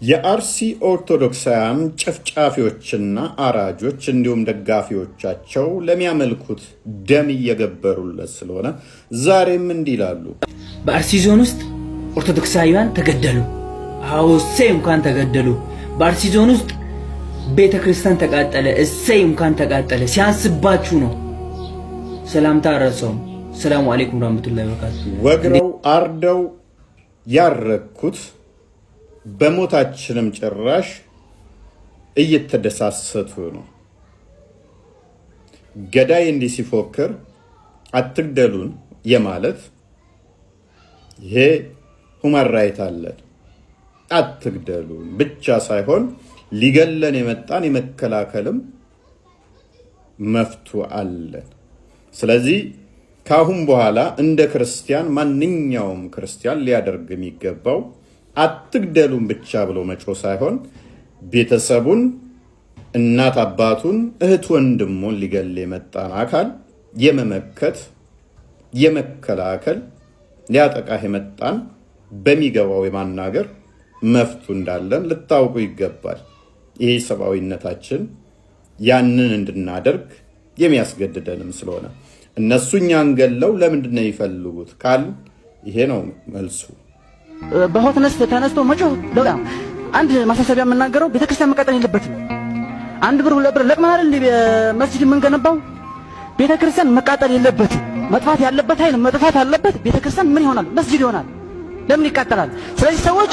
የአርሲ ኦርቶዶክሳውያን ጨፍጫፊዎችና አራጆች እንዲሁም ደጋፊዎቻቸው ለሚያመልኩት ደም እየገበሩለት ስለሆነ ዛሬም እንዲህ ይላሉ። በአርሲ ዞን ውስጥ ኦርቶዶክሳውያን ተገደሉ። አዎ እሰይ እንኳን ተገደሉ። በአርሲ ዞን ውስጥ ቤተ ክርስቲያን ተቃጠለ። እሰይ እንኳን ተቃጠለ። ሲያንስባችሁ ነው። ሰላምታ አረሰውም። ሰላሙ አለይኩም ረህመቱላሂ ወበረካቱ። ወግረው አርደው ያረኩት በሞታችንም ጭራሽ እየተደሳሰቱ ነው። ገዳይ እንዲህ ሲፎክር አትግደሉን የማለት ይሄ human right አለን። አትግደሉን ብቻ ሳይሆን ሊገለን የመጣን የመከላከልም መፍቱ አለን። ስለዚህ ከአሁን በኋላ እንደ ክርስቲያን ማንኛውም ክርስቲያን ሊያደርግ የሚገባው አትግደሉን ብቻ ብሎ መጮህ ሳይሆን ቤተሰቡን፣ እናት አባቱን፣ እህት ወንድሙን ሊገል የመጣን አካል የመመከት፣ የመከላከል፣ ሊያጠቃህ የመጣን በሚገባው የማናገር መፍቱ እንዳለን ልታውቁ ይገባል። ይህ ሰብአዊነታችን ያንን እንድናደርግ የሚያስገድደንም ስለሆነ እነሱ እኛን ገለው ለምንድን ነው የሚፈልጉት ካል ይሄ ነው መልሱ። በ hotness ተነስቶ መጮህ በጣም አንድ ማሳሰቢያ የምናገረው ቤተክርስቲያን መቃጠል የለበትም። 1 ብር 2 ብር ለቅመን አይደል መስጂድ የምንገነባው? ቤተክርስቲያን መቃጠል የለበትም። መጥፋት ያለበት ኃይል መጥፋት አለበት። ቤተክርስቲያን ምን ይሆናል? መስጂድ ይሆናል። ለምን ይቃጠላል? ስለዚህ ሰዎች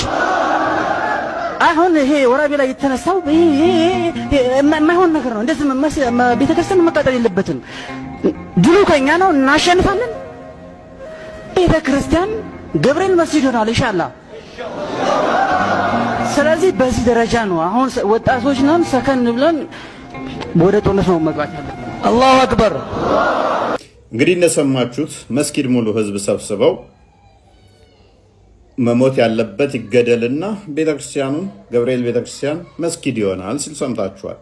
አሁን ይሄ ወራቤ ላይ የተነሳው ይሄ የማይሆን ነገር ነው። እንደዚህ ቤተክርስቲያን መቃጠል የለበትም። ድሉ ከኛ ነው፣ እናሸንፋለን። ቤተክርስቲያን ገብርኤል መስጂድ ይሆናል ኢንሻአላህ። ስለዚህ በዚህ ደረጃ ነው አሁን ወጣቶች ነን፣ ሰከን ብለን ወደ ጦርነት ነው መግባት ያለብን። አላሁ አክበር። እንግዲህ እንደሰማችሁት መስጊድ ሙሉ ህዝብ ሰብስበው መሞት ያለበት ይገደልና ቤተክርስቲያኑን ገብርኤል ቤተክርስቲያን መስጊድ ይሆናል ሲል ሰምታችኋል።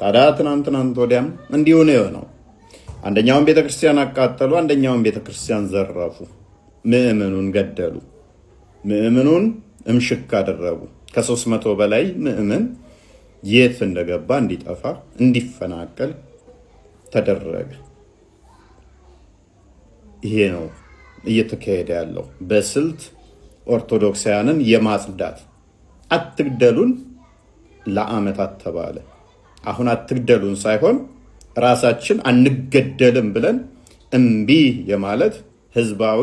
ታዲያ ትናንት ትናንት ወዲያም እንዲሁ ነው የሆነው። አንደኛውን ቤተክርስቲያን አቃጠሉ፣ አንደኛውን ቤተክርስቲያን ዘረፉ፣ ምዕመኑን ገደሉ፣ ምዕመኑን እምሽክ አደረጉ። ከ300 በላይ ምዕመን የት እንደገባ እንዲጠፋ እንዲፈናቀል ተደረገ። ይሄ ነው እየተካሄደ ያለው በስልት ኦርቶዶክሳውያንን የማጽዳት። አትግደሉን ለዓመታት ተባለ። አሁን አትግደሉን ሳይሆን ራሳችን አንገደልም ብለን እምቢ የማለት ህዝባዊ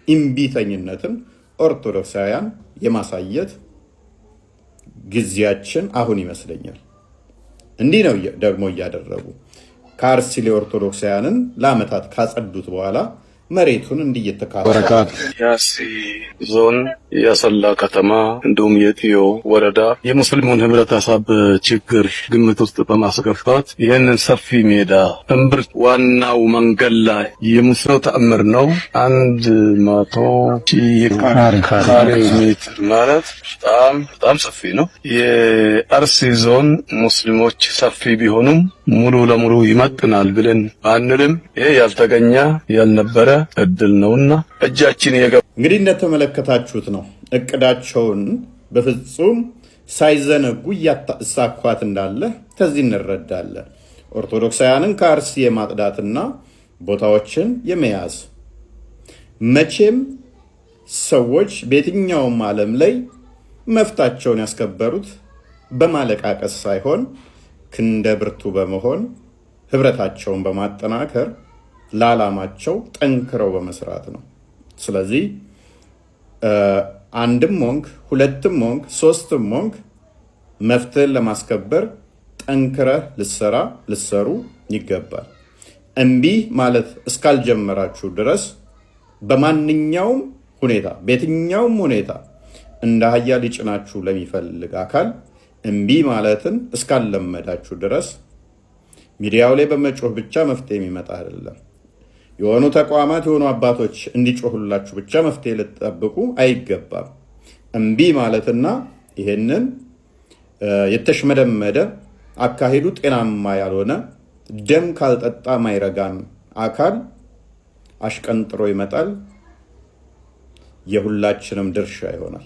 እምቢተኝነትን ኦርቶዶክሳውያን የማሳየት ጊዜያችን አሁን ይመስለኛል። እንዲህ ነው ደግሞ እያደረጉ ከአርሲ ላይ ኦርቶዶክሳውያንን ለዓመታት ካጸዱት በኋላ መሬቱን እንዲህ እየተካፈሉ የአርሲ ዞን የአሰላ ከተማ እንዲሁም የጢዮ ወረዳ የሙስሊሙን ህብረተሰብ ችግር ግምት ውስጥ በማስገባት ይህንን ሰፊ ሜዳ እምብርት ዋናው መንገድ ላይ የሙስሊሙ ተአምር ነው። 100,000 ካሬ ሜትር ማለት በጣም በጣም ሰፊ ነው። የአርሲ ዞን ሙስሊሞች ሰፊ ቢሆኑም ሙሉ ለሙሉ ይመጥናል ብለን አንልም። ይሄ ያልተገኘ ያልነበረ እድል ነውና እጃችን የገባ እንግዲህ እንደተመለከታችሁት ነው። እቅዳቸውን በፍጹም ሳይዘነጉ እያሳኳት እንዳለ ከዚህ እንረዳለን። ኦርቶዶክሳውያንን ከአርሲ የማጽዳትና ቦታዎችን የመያዝ መቼም ሰዎች በየትኛውም ዓለም ላይ መፍታቸውን ያስከበሩት በማለቃቀስ ሳይሆን ክንደ ብርቱ በመሆን ህብረታቸውን በማጠናከር ለዓላማቸው ጠንክረው በመስራት ነው። ስለዚህ አንድም ሆንክ፣ ሁለትም ሆንክ፣ ሶስትም ሆንክ መፍትህን ለማስከበር ጠንክረህ ልሰራ ልሰሩ ይገባል። እምቢ ማለት እስካልጀመራችሁ ድረስ በማንኛውም ሁኔታ በየትኛውም ሁኔታ እንደ አህያ ሊጭናችሁ ለሚፈልግ አካል እምቢ ማለትን እስካልለመዳችሁ ድረስ ሚዲያው ላይ በመጮህ ብቻ መፍትሄ የሚመጣ አይደለም። የሆኑ ተቋማት የሆኑ አባቶች እንዲጮሁላችሁ ብቻ መፍትሄ ልትጠብቁ አይገባም። እምቢ ማለትና ይሄንን የተሽመደመደ አካሄዱ ጤናማ ያልሆነ ደም ካልጠጣ ማይረጋን አካል አሽቀንጥሮ ይመጣል። የሁላችንም ድርሻ ይሆናል።